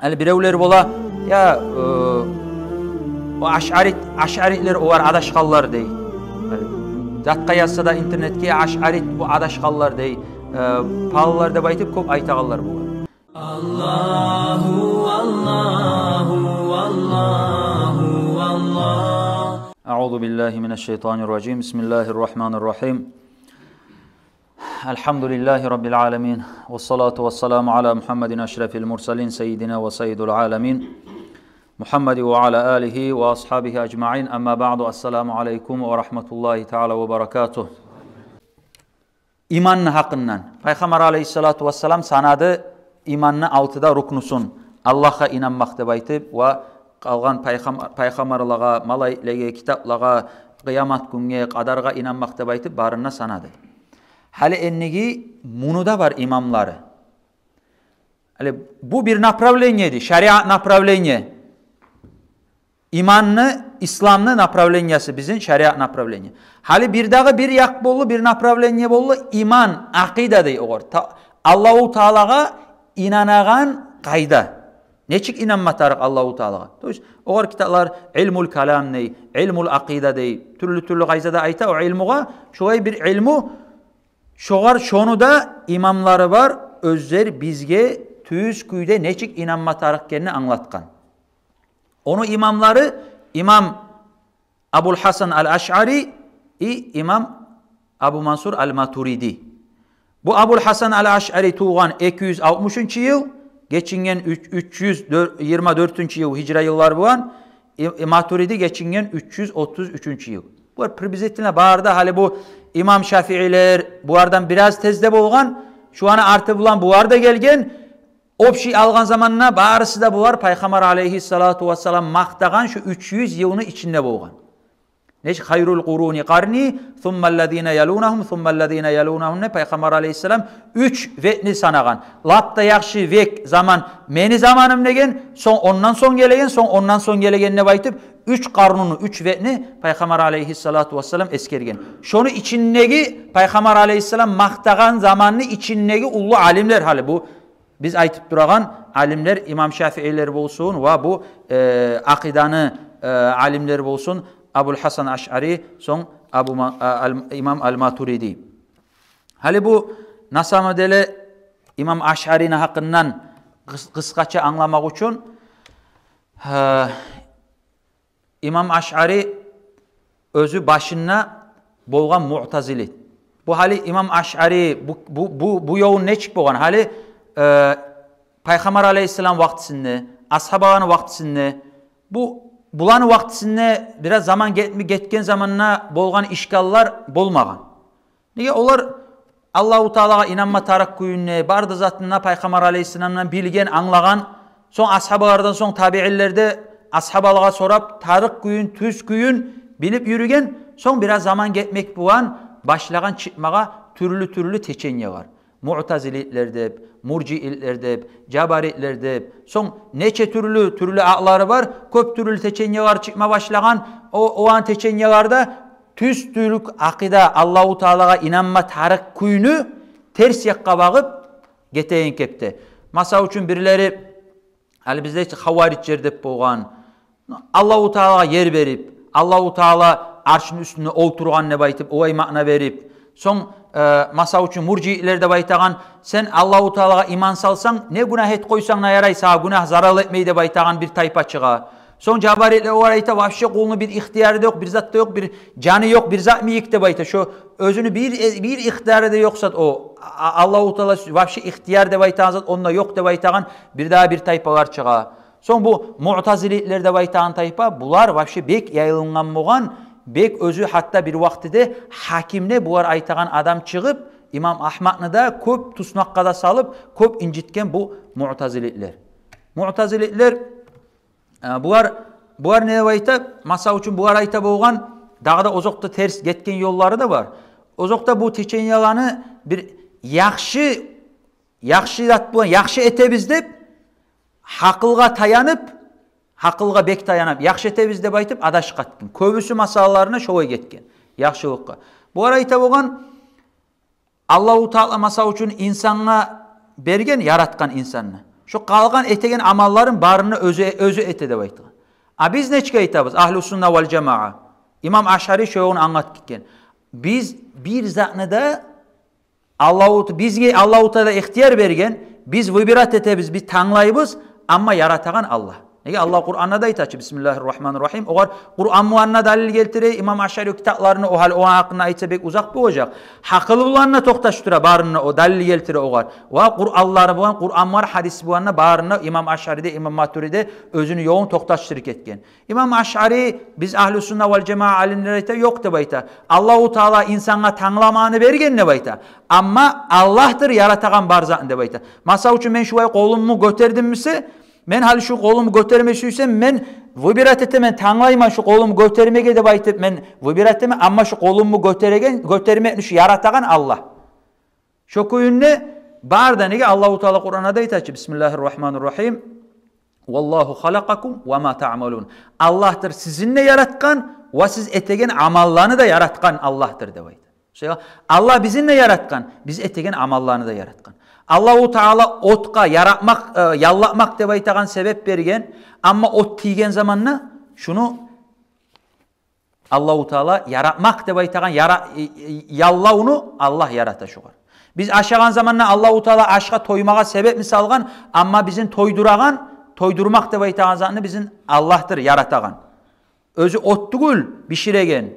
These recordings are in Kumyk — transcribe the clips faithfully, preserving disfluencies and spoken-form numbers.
Гьали биревлер бола, я, э, о ашъарит, ашъаритлер олар адашгъанлар дей. Гьали затгъа язса да интернетге, ашъарит бу адашгъанлар дей. Э, палалар деп айтып кёп айтагъанлар бола. Аллагьу, Аллагьу, Аллагьу, Аллагь. Аузу биллагьи минаш-шайтанир-ражим. Бисмиллагьир-рагьманир-рагьим. الحمد لله رب العالمين، والصلاة والسلام على محمد أشرف المرسلين سيدنا وسيد العالمين محمد وعلى آله وأصحابه أجمعين. أما بعد، السلام عليكم ورحمة الله تعالى وبركاته. Иманны гьакъындан. Пайхаммар алейгьиссалату вассалам санады иманны алты да рукнусун. Аллагьгъа инанмакъ деп айтып, ва къалгъан пайхам-, пайхаммарлагъа, малайиклеге, китаплагъа, къыямат гюнге, къадаргъа инанмакъ деп айтып, барын да санады. Гьали эндиги муну да бар имамлары. Гьали бу бир направление эди, шариат направление. Иманны, исламны направлениясы бизин шариат направление. Гьали бирдагъы бир якъ болду, бир направление болду, иман, акъида дей огъар. Та-, Аллагьу Таалагъа инанагъан къайда. Нечик инанма тарыкъ Аллагьу Таалагъа? То есть, огъар китаплар, илмул калам дей, илмул акъида дей, тюрлю-тюрлю къайда да айта о илмугъа, шолай бир илму, шогъар, шону да имамлары бар, оьзлер бизге тюз кюйде нечик инанма тарыкъ экенни англатгъан. Ону имамлары имам Абул Гьасан ал-Ашъари и имам Абу Мансур ал-Матуриди. Бу Абул Гьасан ал-Ашъари тувгъан эки юз алтмышынчы йыл, гечинген уьч-, уьч юз йигирма дёртюнчю йыл гьижра йыллар булан, и, и Матуриди гечинген уьч юз отуз уьчюнчю йыл. Булар приблизительно бары да, гьали бу имам Шафиилер булардан бираз тезде болгъан, шуланы арты булан булар да гелген, общий алгъан заманда барысы да булар Пайхаммар алейгьиссалату вассалам макътагъан шу уьч юз йылны ичинде болгъан. Нечик, хайрул къуруни къарни, суммаллазина ялунагьум, суммаллазина ялунагьум, не Пайхаммар алейгьиссалам уьч векни санагъан. Лап да яхшы век, заман мени заманым деген, сонг ондан сонг гелеген, сонг ондан сонг гелеген деп айтып, уьч къарнуну, уьч векни Пайхаммар алейгьиссалату вассалам эсгерген. Шону ичиндеги, Пайхаммар алейгьиссалам макътагъан заманны ичиндеги уллу алимлер гьали бу. Биз айтып турагъан алимлер, имам Шафиилер болсун ва бу, э, акъиданы, э, алимлер болсун, Абул Гьасан Ашъари, сонг Абу Ма-, а, ал-, имам Ал-Матуриди. Гьали бу, на самом деле, имам Ашъарини гьакъындан къыс-, къысгъача англамакъ учун, э, имам Ашъари оьзю башында болгъан муътазилит. Бу гьали имам Ашъари, бу, бу, бу, бу ёлун нечик болгъан? Гьали, э, Пайхаммар алейгьиссалам вакътисинде, асгьабаланы вакътисинде, бу, буланы вакътисинде бираз заман гетми-, гетген заманда болгъан ишкаллар болмагъан. Неге, олар Аллагьу Таалагъа инанма тарыкъ кюйюн де, бары да затын да Пайхаммар алейгьиссаламдан билген, англагъан, сонг асгьабалардан, сонг табиилер де асгьабалагъа сорап, тарыкъ кюйюн, тюз кюйюн билип юрюген, сонг бираз заман гетмек булан башлагъан чыкъмагъа тюрлю-тюрлю течениелер. Муътазилитлер деп, муржиитлер деп, жабаритлер деп, сонг нече тюрлю, тюрлю атлары бар, кёп тюрлю течениелер чыкъма башлагъан, о, о ан течениелерде тюз тюрлю акъида, Аллагьу Таалагъа инанма тарыкъ кюйню терс якъгъа багъып гетеген кепде. Масал учун, бирлери, гьали бизде хавариджлер деп болгъан, Аллагьу Таалагъа ер берип, Аллагьу Таала аршны уьстюнде олтургъан деп айтып, олай маъна берип, сонг, э, масал учун, муржиитлер деп айтагъан, сен Аллагьу Таалагъа иман салсанг, не гюнагь этип къойсанг да ярай, сагъа гюнагь, зарал этмей деп айтагъан бир тайпа чыгъа. Сонг жабаритлер, олар айта, вообще къулну бир ихтияры да ёкъ, бир зат да ёкъ, бир жаны ёкъ, бир зат йимик деп айта. Шо оьзюню бир, бир ихтияры да ёкъ зат о. А-, Аллагьу Таала вообще ихтияр деп айтагъан зат онда ёкъ деп айтагъан бирдагъы бир тайпалар чыгъа. Сонг бу муътазилитлер деп айтагъан тайпа, булар вообще бек яйылынгъан болгъан, бек оьзю, гьатта бир вакътиде гьакимни, булар айтагъан адам чыгъып, имам Агьмадны да кёп туснакъгъа да салып, кёп инжитген бу муътазилитлер. Муътазилитлер Э, булар, булар не деп айта? Масал учун, булар айта болгъан, дагъы да озокъда терс гетген ёллары да бар. Озокъда бу течениеланы бир яхшы, яхшы зат булан, яхшы этебиз деп, гьакъылгъа таянып, гьакъылгъа бек таянып, яхшы этебиз деп айтып, адашып къатгъан. Кёбюсю масъалаларына шолай гетген, яхшылыкъгъа. Булар айта болгъан, Аллагьу Таала, масал учун, инсангъа берген, яратгъан инсанны. Шо къалгъан этеген амалларын барын да оьзю, оьзю эте деп айтгъан. А биз нечик айтабыз? Агьлу сунна вал жамаа. Имам Ашъари шо ёлну англатып гетген. Биз бир затны да Аллагьу, бизге Аллагьу Таала ихтияр берген, биз выбирать этебиз, биз танглайбыз, амма яратагъан Аллагь. Неге Аллагь Къуранда да айта чы, бисмиллагьи ррагьмани ррагьим. Огъар Къуран булан да далил гелтире, имам Ашъари китапларында о гьал, о гьакъында айтса бек узакъ болажакъ. Гьакъыл булан да токъташдыра барын да о, далил гелтире огъар. Ва Къуранлары булан, Къуран булан, гьадис булан да барын да имам Ашъари де, имам Матуриди де оьзюню ёлун токъташдырып гетген. Имам Ашъари, биз агьлу сунна вал жамаа алимлер айта, ёкъ деп айта. Аллагьу Таала инсангъа тангламаны берген деп айта. Амма Аллагьдыр яратагъан бар затны деп айта. Масал учун, мен шулай къолумну гётердим буса, мен гьали шу къолумну гётерме сюйсем, мен выбирать этемен, танглайман шу къолумну гётермеге деп айтып, мен выбирать этемен, амма шу къолумну гётереген, гётермекни шу яратагъан Аллагь. Шо кюйде бар да, неге Аллагьу Таала Къуранда да айта чы, бисмиллагьи ррагьмани ррагьим. Валлагьу халакъакум ва ма таъмалун. Аллагьдыр сизин де яратгъан ва сиз этеген амалланы да яратгъан Аллагьдыр деп айта. Шо Аллагь бизин де яратгъан, биз этеген амалланы да яратгъан. Аллагьу Таала отгъа яратмакъ, э, яллатмакъ деп айтагъан себеп берген, амма от тийген заманда шуну Аллагьу Таала яратмакъ деп айтагъан яра-, и-, и-, яллавну Аллагь ярата шугъар. Биз ашагъан заманда Аллагьу Таала ашгъа тоймагъа себепни салгъан, амма бизин тойдурагъан, тойдурмакъ деп айтагъан затны бизин Аллагьдыр яратагъан. Оьзю от тюгюл биширеген,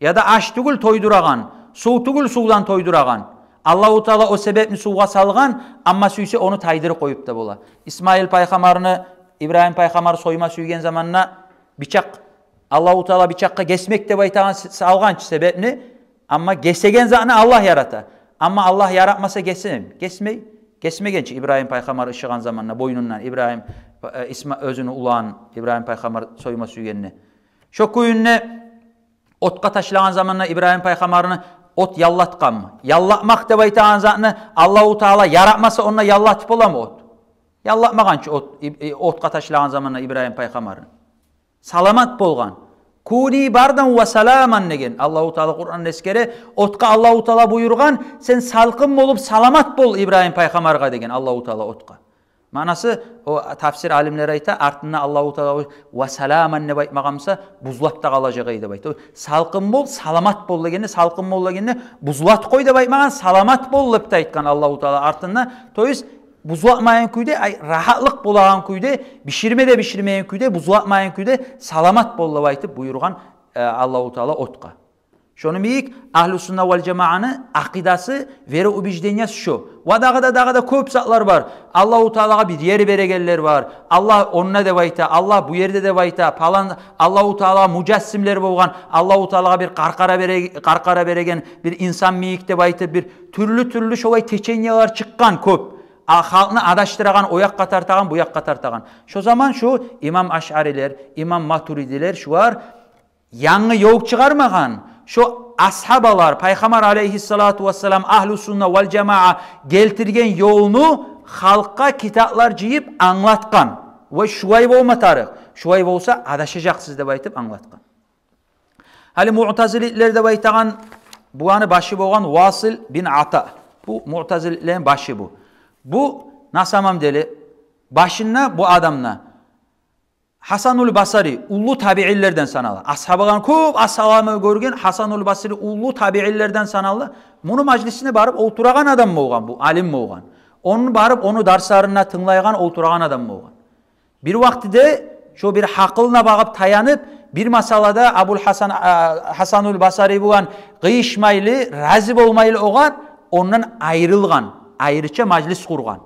яда аш тюгюл тойдурагъан, сув тюгюл сувдан тойдурагъан. Аллагьу Таала о себепни сувгъа салгъан, амма сюйсе ону тайдырып къоюп да бола. Исмаил пайхаммарны Ибрагьим пайхаммар сойма сюйген заманда бичакъ Аллагьу Таала бичакъгъа гесмек деп айтагъан с-, салгъан чы себепни, амма гесеген затны Аллагь ярата. Амма Аллагь яратмаса гесеми? Гесмей. Гесмеген чи Ибрагьим пайхаммар ышыгъан заманда бойнундан Ибрагьим, э, Исма-, оьзюню уланын Ибрагьим пайхаммар сойма сюйгенде. Шо кюйде отгъа ташлагъан заманда Ибрагьим пайхаммарны от яллатгъанмы? Яллатмакъ деп айтагъан затны Аллагьу Таала яратмаса, онда яллатып боламы от? Яллатмагъан чы от, и-, и-, отгъа ташлагъан заманда Ибрагьим пайхаммарны. Саламат болгъан. Куни бардан ва саламан деген Аллагьу Таала Къуранда эсгере. Отгъа Аллагьу Таала буюргъан, сен салкъын болуп саламат бол Ибрагьим пайхаммаргъа деген Аллагьу Таала отгъа. Маънасы, о тафсир алимлер айта, артында Аллагьу Таала ва саламан деп айтмагъан буса, бузлап да къалажакъ эди деп айта. Салкъын бол, саламат бол дегенде, салкъын бол дегенде, бузлатып къой деп айтмагъан, саламат бол деп де айтгъан Аллагьу Таала артында. То есть, бузлатмайгъан кюйде, ай, рагьатлыкъ болагъан кюйде, биширме де биширмейген кюйде, бузлатмайгъан кюйде саламат бол деп айтып буюргъан, э, Аллагьу Таала отгъа. Шону йимик агьлу сунна вал жамааны акъидасы, вероубеждениясы шо. Ва дагъы да, дагъы да кёп затлар бар. Аллагьу Таалагъа бир ер берегенлер бар. Аллагь онда деп айта, Аллагь бу ерде деп айта. Палан Аллагьу Таалагъа мужассимлер болгъан, Аллагьу Таалагъа бир къаркъара бере-, къаркъара береген, бир инсан йимик деп айтып, бир тюрлю-тюрлю шолай течениялар чыкъгъан кёп. А, халкъны адашдырагъан, о якъгъа тартагъан, бу якъгъа тартагъан. Шо заман шу имам Ашъарилер, имам Матуридилер, шулар янгы ёл чыгъармагъан. Шо асгьабалар, Пайхаммар алейгьиссалату вассалам, агьлу сунна вал жамаа гелтирген ёлну халкъгъа китаплар жыйып англатгъан. Ва шулай болма тарыкъ, шулай болса адашажакъсыз деп айтып англатгъан. Гьали муътазилитлер деп айтагъан, буланы башы болгъан Васил бин Ата. Бу муътазилитлени башы бу. Бу, на самом деле, башында бу адамны Гьасанул Басари, уллу табиинлерден санала. Асгьабаланы, кёп асгьабаланы гёрген Гьасанул Басари уллу табиинлерден санала. Муну мажлисине барып олтурагъан адам болгъан, бу алим болгъан. Ону барып, ону дарсларына тынглайгъан, олтурагъан адам болгъан. Бир вакътиде шо бир гьакъылына багъып таянып, бир масъалада Абул Гьасан, а, Гьасанул Басари булан къыйышмайлы, рази болмайлы огъар, ондан айрылгъан, айрыча мажлис къургъан.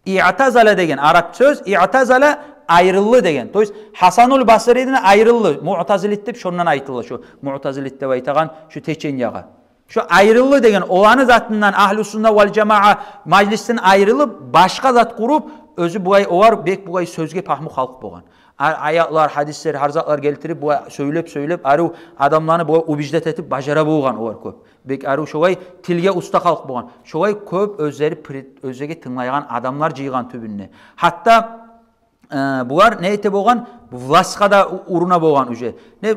Иътазала деген арап сёз, иътазала — айрылды деген. То есть Гьасанул Басариден айрылды, муътазилит деп шондан айтыла, шо муътазилит деп айтагъан шо течениягъа. Шо айрылды деген, оланы затындан, агьлу сунна вал жамаа мажлисден айрылып, башгъа зат къуруп, оьзю булай, олар бек булай сёзге пагьму халкъ болгъан. А-, аятлар, гьадислер, гьар затлар гелтирип, булай сёйлеп-сёйлеп, арив адамланы булай убеждать этип бажара болгъан олар кёп. Бек арив шолай тилге уста халкъ болгъан. Шолай кёп оьзлери при-, оьзлеге тынглайгъан адамлар жыйгъан тюбюнде. Гьатта э, булар не эте болгъан? Властгъа да у-, уруна болгъан уже. Не,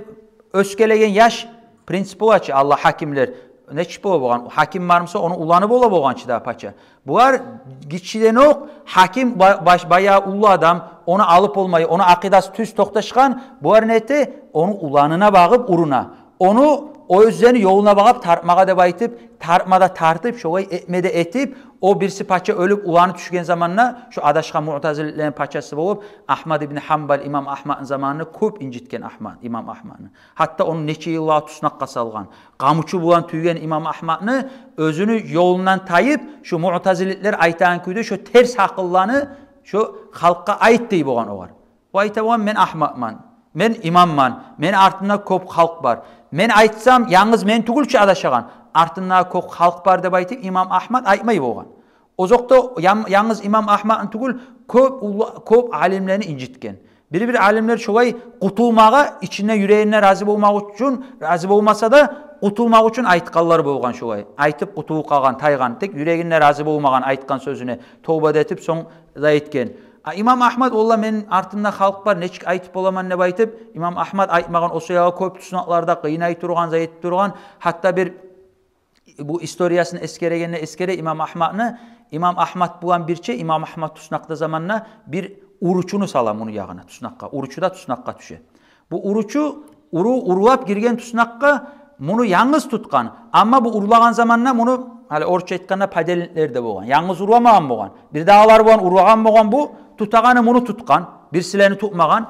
оьсгелеген яш принцип бола чы, Аллагь, гьакимлер, нечик бола болгъан? Гьаким бар буса, ону уланы бола болгъан чы да пача. Булар гиччиден окъ гьаким, ба-, баш-, баягъы уллу адам, ону алып болмай, ону акъидасы тюз токъташгъан, булар не эте? Ону уланына багъып уруна. Ону оьзлени ёлуна багъып тартмагъа деп айтып, тартма да тартып, шолай этме де этип, о бириси пача оьлюп, уланы тюшген заманда, шо адашгъан муътазилитлени пачасы болуп, Агьмад ибн Гьанбал, имам Агьмадны заманында кёп инжитген Агьмад, имам Агьмадны. Гьатта ону нече йыллагъа туснакъгъа салгъан. Къамучу булан тюйген имам Агьмадны, оьзюню ёлундан тайып, шо муътазилитлер айтагъан кюйде шо терс гьакъылланы шо халкъгъа айт дей болгъан огъар. О айта болгъан: «Мен Агьмадман, мен имамман, мени артымда кёп халкъ бар. Мен айтсам, янгыз мен тюгюл чю адашагъан, артымда кёп халкъ бар», — деп айтып, имам Агьмад айтмай болгъан. Озокъда, ян-, янгыз имам Агьмадны тюгюл, кёп уллу, кёп алимлени инжитген. Бир-бир алимлер шолай къутулмагъа, ичинде, юрегинде рази болмакъ учун, рази болмаса да, къутулмакъ учун айтгъанлар болгъан шолай. Айтып къутулуп къалгъан, тайгъан, тек юрегинде рази болмагъан айтгъан сёзюне, товба да этип, сонг да этген. А имам Агьмад: «Валла, мени артымда халкъ бар, нечик айтып боламан?» — деп айтып, имам Агьмад айтмагъан, о саялы кёп туснакъларда къыйнай тургъан, зат этип тургъан. Гьатта бир бу историясын эсгерегенде эсгере имам Агьмадны, имам Агьмад булан бирче, имам Агьмад туснакъда заманда бир уручуну сала муну ягъына, туснакъгъа. Уручу да туснакъгъа тюше. Бу уручу уру-, урлап гирген туснакъгъа, муну янгыз тутгъан. Амма бу урлагъан заманда муну, гьали орусча айтгъанда, подельниклер де болгъан. Янгыз урламагъан болгъан. Бирдагъылар булан урлагъан болгъан бу, тутагъаны муну тутгъан, бирсилени тутмагъан.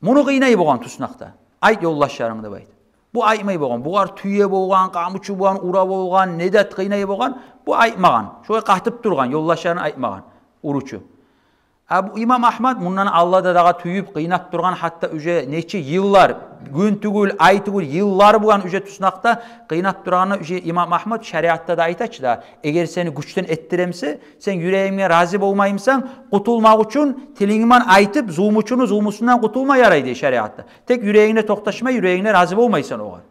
Муну къыйнай болгъан туснакъда. «Айт ёлдашларынг», — деп айт. Бу айтмай болгъан. Бугъар тюе болгъан, къамучу булан ура болгъан, не де къыйнай болгъан. Бу айтмагъан. Шолай къатып тургъан, ёлдашларын айтмагъан. Уручу. А бу имам Агьмад мундан алда да дагъы тюйюп, къыйнап тургъан, гьатта уже нече йыллар, гюн тюгюл, ай тюгюл, йыллар булан уже туснакъда къыйнап тургъанда, уже имам Агьмад шариатда да айта чы да: «Эгер сени гючден этдиремсе, сен юрегинге рази болмаймысан, къутулмакъ учун тилинг булан айтып, зулмучуну зулмусундан къутулма ярай», — дей шариатда. Тек юрегингде токъташма, юрегингде рази болмайсан огъар.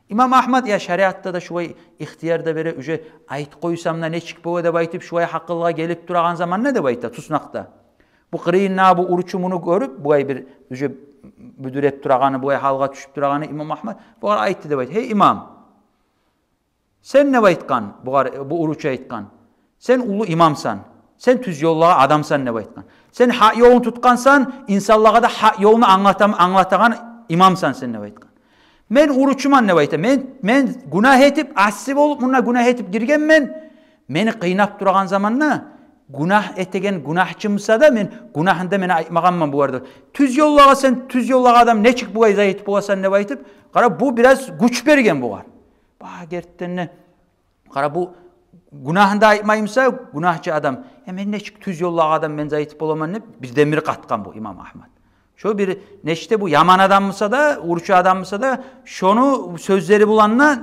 Имам Агьмад: «Я, шариатда да шулай ихтияр да бере, уже айтып къойсам да нечик бола», — деп айтып, шулай гьакъылгъа гелип турагъан заманда, деп айта, туснакъда. Бу къырыйында бу уручу муну гёрюп, булай бир уже бюдюреп турагъаны, булай гьалгъа тюшюп турагъаны, имам Агьмад бугъар айтды деп айта: «Гьей, имам, сен, — деп айтгъан бугъар, бу уручу айтгъан, — сен уллу имамсан, сен тюз ёлдагъы адамсан, — деп айтгъан. — Сен гьакъ ёлну тутгъансан, инсанлагъа да гьакъ ёлну англатам-, англатагъан имамсан сен, — деп айтгъан. — Мен уручуман, — деп айта. — Мен, мен гюнагь этип, асси болуп, мунда гюнагь этип гиргенмен. Мени къыйнап турагъан заманда, гюнагь этеген гюнагьчы буса да, мен гюнагьын да мен айтмагъанман бугъар, — деп. — Тюз ёлдагъы сен, тюз ёлдагъы адам нечик булай зат этип боласан?» — деп айтып, къара, бу бираз гюч берген бугъар. Ба, гертиден де, къара, бу гюнагьын да айтмаймыса, гюнагьчы адам, «Э, мен нечик тюз ёлдагъы адам мен зат этип боламан?» — деп, бирден-бир къатгъан бу имам Агьмад. Шо бир нечик де бу яман адам буса да, уручу адам буса да, шону сёзлери булан да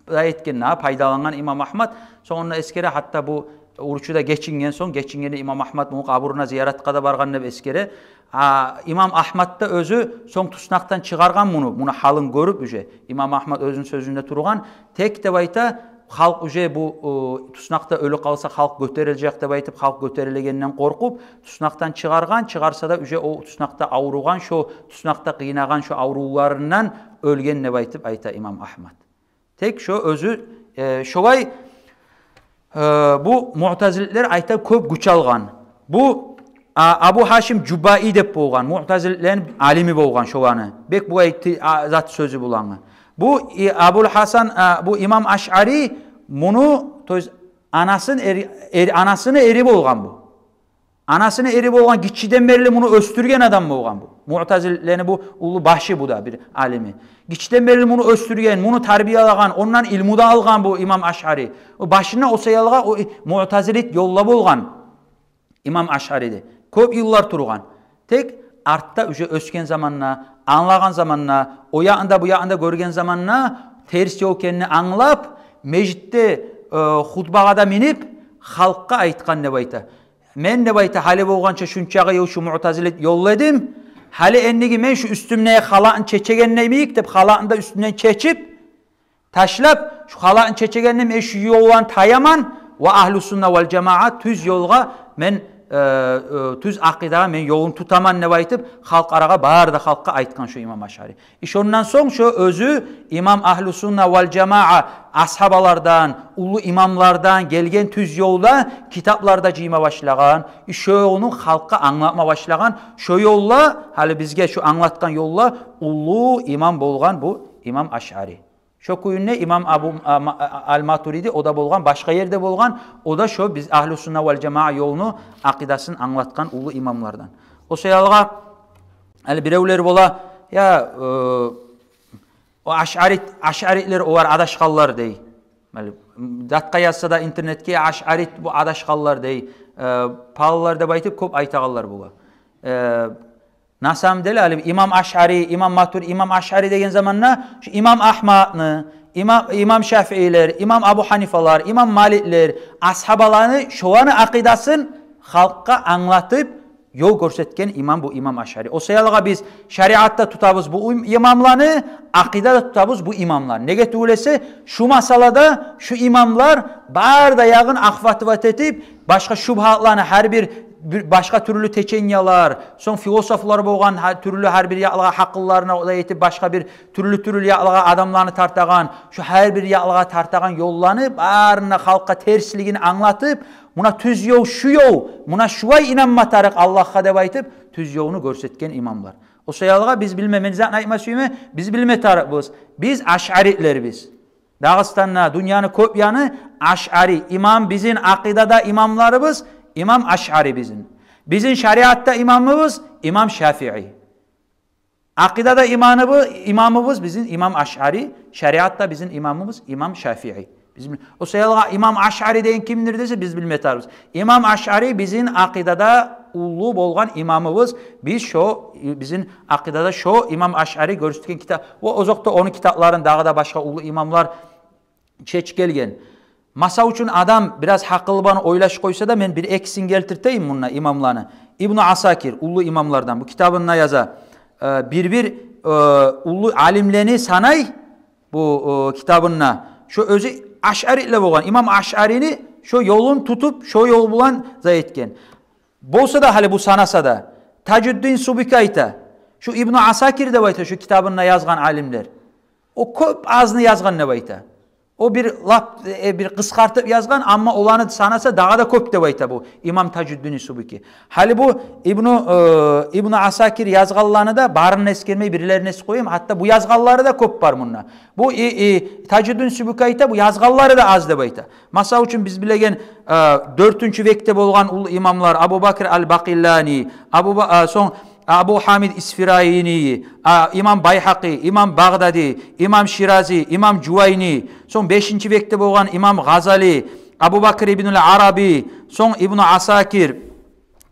зат этген, гьа, пайдалангъан имам Агьмад. Сонг онда эсгере, гьатта бу уручу да гечинген сонг, гечингенде имам Агьмад муну къабуруна зияратгъа да баргъан деп эсгере. А имам Агьмад да оьзю сонг туснакъдан чыгъаргъан муну, муну гьалын гёрюп уже. Имам Агьмад оьзюню сёзюнде тургъан. Тек, деп айта, халкъ уже бу, э, туснакъда оьлюп къалса, халкъ гётерилежек деп айтып, халкъ гётерилегенден къоркъуп, туснакъдан чыгъаргъан, чыгъарса да уже о туснакъда авругъан, шо туснакъда къыйнагъан, шо аврувларындан оьлген деп айтып айта имам Агьмад. Тек шо оьзю, э, шолай, э, бу муътазилитлер айта кёп гюч алгъан. Бу, а, Абу Гьашим Жубаи деп болгъан, муътазилитлени алими болгъан шоланы. Бек булай ти-, а, зат сёзю булангы. Бу, и, Абул Гьасан, а, бу имам Ашъари муну, то есть, анасын эри, эр-, анасыны эри болгъан бу. Анасыны эри болгъан, гиччиден берли муну оьсдюрген адам болгъан бу. Муътазилитлени бу уллу башы, бу да бир алими. Гиччиден берли муну оьсдюрген, муну тарбиялагъан, ондан илму да алгъан бу имам Ашъари. О башында о саялгъа о и-, муътазилит ёлда болгъан имам Ашъари де. Кёп йыллар тургъан. Тек артда уже оьсген заманда, англагъан заманда, о якъында, бу якъында гёрген заманда, терс ёл экенин англап, межитде, э, хутбагъа да минип, халкъгъа айтгъан деп айта. Мен, деп айта, гьали болгъанча шунчагъы йыл шу муътазилит ёлда эдим. Гьали эндиги мен шу уьстюмдеги халатын чечегенде йимик деп, халатын да уьстюнден чечип ташлап, шу халатын чечегенде мен шу ёлдан таяман, ва агьлу сунна вал жамаа, тюз ёлгъа мен э, э, тюз акъидагъа мен ёлун тутаман деп айтып, халкъ арагъа, бары да халкъгъа айтгъан шо имам Ашъари. И шондан сонг шо оьзю имам агьлу сунна вал жамаа асгьабалардан, уллу имамлардан гелген тюз ёлда китаплар да жыйма башлагъан. И шо ёлну халкъгъа англатма башлагъан. Шо ёлла, гьали бизге шо англатгъан ёлла, уллу имам болгъан бу имам Ашъари. Шо кюйде имам Абу, а, ма-, а, ал-Матуриди, о да болгъан, башгъа ерде болгъан, о да шо биз агьлу сунна вал жамаа ёлну акъидасын англатгъан уллу имамлардан. О саялгъа, гьали биревлер бола, я, э, о ашъари, ашъарилер олар адашгъанлар дей. Гьали, м, затгъа язса да интернетге, ашъари бу адашгъанлар дей, э, палалар деп айтып кёп айтагъанлар бола. Э, На самом деле, гьали имам Ашъари, имам Матур-, имам Ашъари деген заманда, шу имам Агьмадны, имам, имам Шафиилер, имам Абу Гьанифалар, имам Маликлер, асгьабаланы, шоланы акъидасын халкъгъа англатып, ёл гёрсетген имам бу имам Ашъари. О саялгъа биз шариатда тутабыз бу им-, имамланы, акъидада тутабыз бу имамланы. Неге тюгюл эсе, шу масъалада шу имамлар бары да ягъын охватывать этип, башгъа шубгьатланы, гьар бир, бир башгъа тюрлю течениялар, сонг философлар болгъан, гьар тюрлю, гьар бир якълагъа гьакъылларын да этип, башгъа бир тюрлю-тюрлю якълагъа адамланы тартагъан, шу гьар бир якълагъа тартагъан ёлланы барын да халкъгъа терслигин англатып, муна тюз ёл шу ёл, муна шулай инанма тарыкъ Аллагьгъа деп айтып, тюз ёлну гёрсетген имамлар. О саялгъа биз билме, мен затны айтма сюемен, биз билме тарыкъбыз. Биз ашъарилербиз. Дагъыстанда, дюньяны кёп яны ашъари. Имам бизин акъидада имамларыбыз, имам Ашъари бизин. Бизин шариатда имамыбыз, имам Шафии. Акъидада имамыбы-, имамыбыз бизин имам Ашъари, шариатда бизин имамыбыз имам Шафии. Биз бил-, о саялгъа имам Ашъари деген кимдир десе, биз билме тарыкъбыз. Имам Ашъари бизин акъидада уллу болгъан имамыбыз, биз шо, бизин акъидада шо имам Ашъари гёрсетген китап, о, озокъда, ону китапларын дагъы да башгъа уллу имамлар чечип гелген. Масал учун, адам бираз гьакъылы булан ойлашып къойса да, мен бир-экисин гелтиртейим мунда имамланы. Ибну Асакир, уллу имамлардан, бу китабында яза. Э, бир-бир, э, уллу алимлени санай бу, э, китабында. Шо оьзю ашъарилер болгъан. Имам Ашъарини шо ёлун тутуп, шо ёл булан зат этген. Болса да, гьали бу санаса да, Тажуддин Субуки айта, шу Ибну Асакир деп айта, шу китабында язгъан алимлер. О кёп азны язгъан деп айта. О бир лап, э, бир къысгъартып язгъан, амма оланы санаса дагъы да кёп деп айта бу имам Тажуддин Субуки. Гьали бу Ибну, э, Ибну Асакир язгъанланы да барын эсгермей, бирлерин эсгерип къояйым, гьатта бу язгъанлары да кёп бар мунда. Бу, э, э, Тажуддин Субуки айта, бу язгъанлары да аз деп айта. Масал учун, биз билеген, э, дёртюнчю векде болгъан уллу имамлар Абу Бакр ал-Бакъиллани, Абу Ба-, э, сонг Абу Гьамид Исфирайини, а, имам Байгьакъи, имам Багъдади, имам Ширази, имам Жувайни, сонг бешинчи векде болгъан имам Гъазали, Абу Бакр ибн ал-Араби, сонг Ибну Асакир,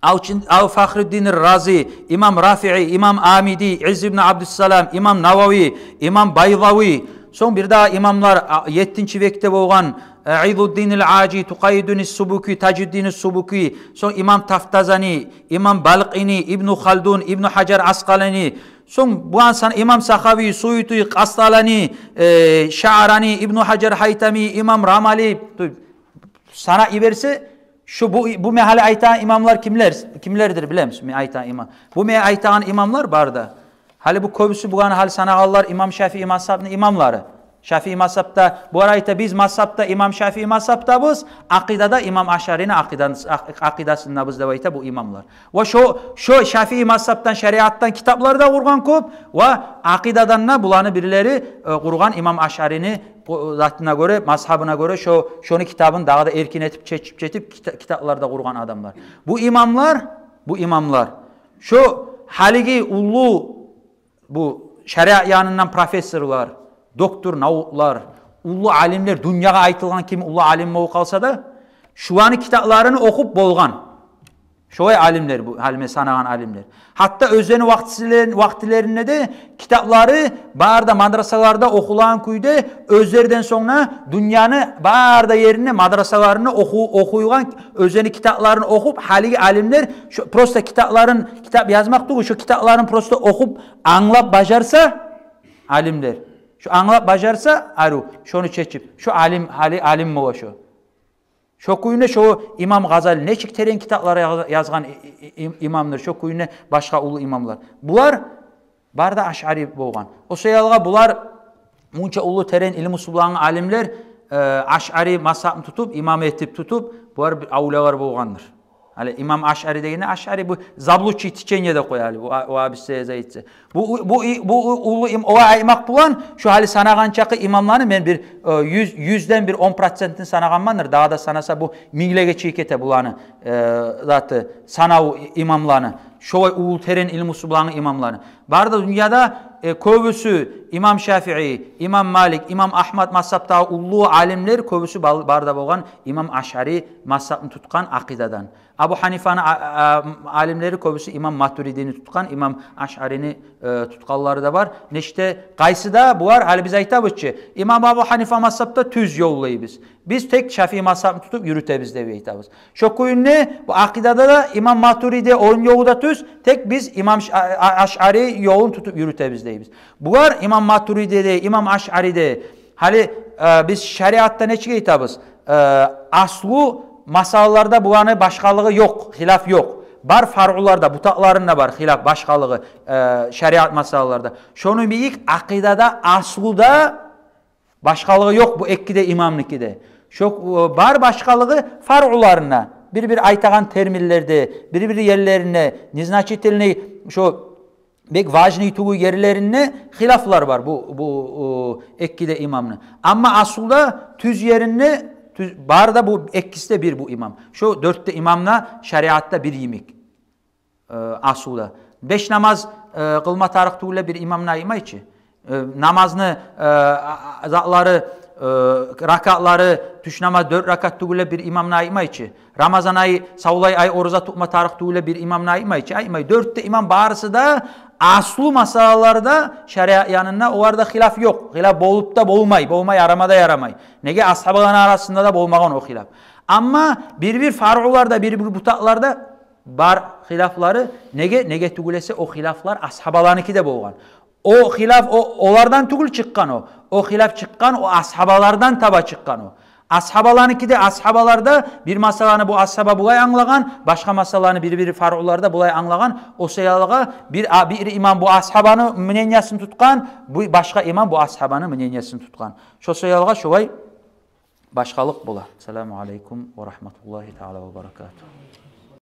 ал-Чин-, ал-Фахруддин ар-Рази, имам Рафии, имам Амиди, Изз ибн Абдуссалам, имам Навави, имам Байзави, сонг бир дагъы имамлар, а, еттинчи векде болгъан, э, Иззуддин ал-Ажи, Тукъайдин ас-Субуки, Тажуддин ас-Субуки, сонг имам Тафтазани, имам Балкъини, Ибну Халдун, Ибну Гьажар Аскъалани, сонг булан сан-, имам Сахави, Суюти, Къасталани, э, Шаарани, Ибну Гьажар Гьайтами, имам Рамали, ту-, санап йиберсе, шу бу, бу мен гьали айтагъан имамлар кимлер, кимлердир билемисиз? Мен айтагъан имам. Бу мен айтагъан имамлар бары да. Гьали бу кёбюсю буланы гьали санагъанлар имам Шафии мазгьабны имамлары. Шафии мазгьабда, булар айта, биз мазгьабда, имам Шафии мазгьабдабыз, акъидада имам Ашъарини акъидан-, акъ-, акъидасындабыз деп айта бу имамлар. Ва шо, шо Шафии мазгьабдан, шариатдан китаплар да къургъан кёп, ва акъидадан да буланы бирлери, э, къургъан имам Ашъарини къу-, затына гёре, мазгьабына гёре, шо, шону китабын дагъы да эркин этип, чечип, чечип, кита-, китаплар да къургъан адамлар. Бу имамлар, бу имамлар, шо гьалиги уллу бу шариат янындан профессорлар, доктор наукълар, уллу алимлер, дюньягъа айтылгъан ким уллу алим болуп къалса да, шуланы китапларын охуп болгъан. Шолай алимлер бу, гьали мен санагъан алимлер. Гьатта оьзлени вакътилерин-, вакътилеринде де китаплары бары да мадрасаларда охулагъан кюйде, оьзлерден сонг да дюньяны бары да еринде мадрасаларында оху-, охуйгъан, оьзлени китапларын охуп, гьалиги алимлер шо просто китапларын, китап язмакъ тюгюл, шо китапларын просто охуп, англап бажарса, алимлер. Шо англап бажарса, ару, шону чечип, шо алим, гьали алим бола шо. Шо кюйде шо имам Гъазали нечик терен китаплар яз-, язгъан и-, и-, и-, имамдыр, шо кюйде башгъа уллу имамлар. Булар бары да ашъари болгъан. О саялгъа булар мунча уллу терен илмусу булангъы алимлер, э, ашъари мазгьабны тутуп, имам этип тутуп, булар бир авлиялар болгъандыр. Гьали имам Ашъари дегенде, ашъари бу заблудшее течение деп къоя гьали, бу а-, вагьабистеге айтса. Бу, бу, бу, бу уллу им-, о айтмакъ булан, шо гьали санагъан чакъы имамланы мен бир, э, юз, юзден бир он процентин санагъанмандыр. Дагъы да санаса, бу минглеге чыгъып гете буланы, э, заты, санав имамланы. Шолай уллу терен илмусу булангъы имамланы. Бары да дюньяда, э, кёбюсю имам Шафии, имам Малик, имам Агьмад мазгьабдагъы уллу алимлер кёбюсю бал-, бары да болгъан имам Ашъари мазгьабны тутгъан акъидадан. Абу Гьанифаны а-, а-, алимлери кёбюсю имам Матуридини тутгъан, имам Ашъарини, э, тутгъанлары да бар. Нечте къайсы да булар, гьали биз айтабыз чы, имам Абу Гьанифа мазгьабда тюз ёлдайбыз. Биз тек Шафии мазгьабны тутуп юрютебиз деп айтабыз. Шо кюйде бу акъидада да имам Матуриди, ону ёлу да тюз, тек биз имам Ш-, а-, а-, Ашъари ёлун тутуп юрютебиз дейбиз. Булар имам Матуриди де, имам Ашъари де, гьали, э, биз шариатда нечик айтабыз? Э, аслу масъалаларда буланы башгъалыгъы ёкъ, хилаф ёкъ. Бар фаръуларда, бутакъларында бар хилаф, башгъалыгъы, э, шариат масъалаларда. Шону йимик акъидада, аслуда башгъалыгъы ёкъ бу эки де имамныки де. Шо, э, бар башгъалыгъы фаръуларында, бир-бир айтагъан терминлерде, бир-бир ерлеринде, незначительный, шо бек важный тюгюл ерлеринде хилафлар бар бу, бу, о, эки де имамны. Амма аслуда тюз еринде тюз, бары да бу экиси де бир бу имам. Шо дёрт де имам да шариатда бир йимик, э, аслуда. Беш намаз, э, къылма тарыкъ тюгюл деп бир имам да айтмай чы. Э, намазны, э, а-, а-, затлары, э, ракатлары, тюш намаз дёрт ракат тюгюл деп бир имам да айтмай чы. Рамазан ай, савлай ай ораза тутма тарыкъ тюгюл деп бир имам да айтмай чы, айтмай. Дёрт де имам барысы да аслу масъалаларда шариат янында оларда хилаф ёкъ. Хилаф болуп да болмай, болма ярама да ярамай. Неге, асгьабаланы арасында да болмагъан о хилаф. Амма бир-бир фаръуларда, бир-бир бутакъларда бар хилафлары. Неге, неге тюгюл эсе о хилафлар асгьабаланыки де болгъан. О хилаф о, олардан тюгюл чыкъгъан о. О хилаф чыкъгъан о асгьабалардан таба чыкъгъан о. Асгьабаланыки де, асгьабаларда бир масъаланы бу асгьаба булай англагъан, башгъа масъаланы бир-бир фаръуларда булай англагъан. О саялгъа бир, а, бир имам бу асгьабаны мнениясын тутгъан, бу башгъа имам бу асгьабаны мнениясын тутгъан. Шо саялгъа шолай башгъалыкъ бола. Ассаламу алейкум ва рагьматуллагьи таала ва баракатугь.